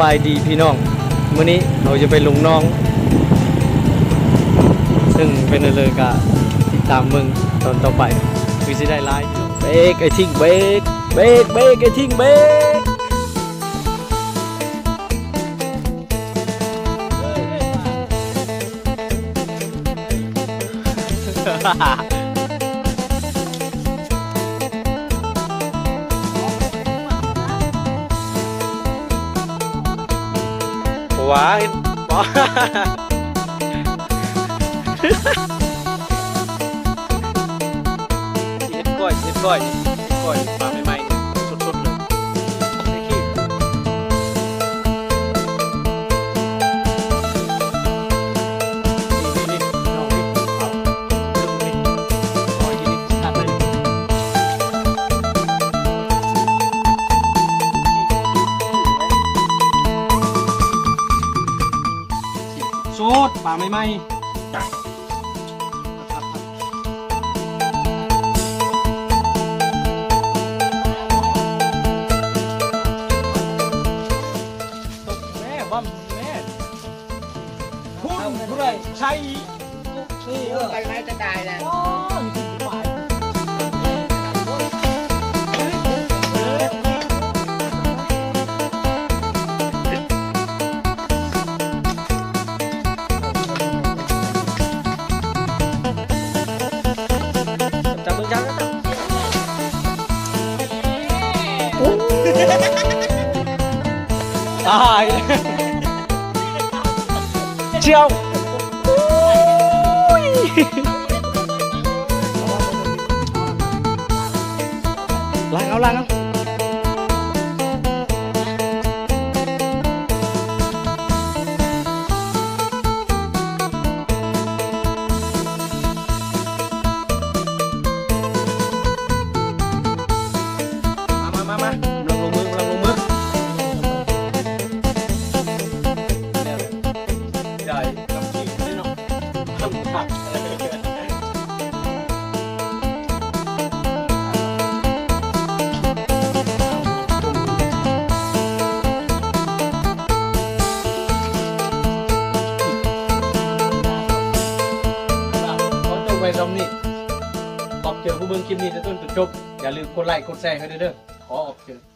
ສະບາຍດີພີ່ນ້ອງ ມື້ນີ້ເຮົາຈະໄປລົງໜອງ ເຊິ່ງເປັນແນວໃດກະຕິດຕາມເບິ່ງຕອນຕໍ່ໄປ ຄືຊິໄດ້ຫຼາຍ. ເບຣກ ໄອ້ທິງ ເບຣກ ເບຣກ ເບຣກ ໄອ້ທິງ ເບຣກ. ວ້າຍ ເຮັດກ້ອຍ ເຮັດກ້ອຍ ເຮັດກ້ອຍ ປາໃໝ່ໆ ສົດໆ ເລີຍ. ໂສດ ປາໃໝ່ໆ. ແມ່ ບ້ານແມ່ ພຸ້ນ ຜູ້ໃດໃຊ້ ນີ້ ເອີ ໄປໄວຈະຕາຍແລ້ວ. ໂອ້ຍ ຈັບເບິ່ງ ຈັບ ຈັບ ຕາຍ ເຈົ້າ ລ້າງເອົາ ລ້າງເອົາ. ມາ ມາ ມາ ມາ ກຳລັງລົງມື ກຳລັງລົງມື. ໄດ້ ກຳລັງເນາະ. ຂໍຈົບໄວ້ສ່ຳນີ້. ຂອບໃຈຜູ້ເບິ່ງຄລິບນີ້ແຕ່ຕົ້ນຈົນຈົບ. ຢ່າລືມກົດໄລກົດແຊໃຫ້ເດີ. ຂໍຂອບໃຈ.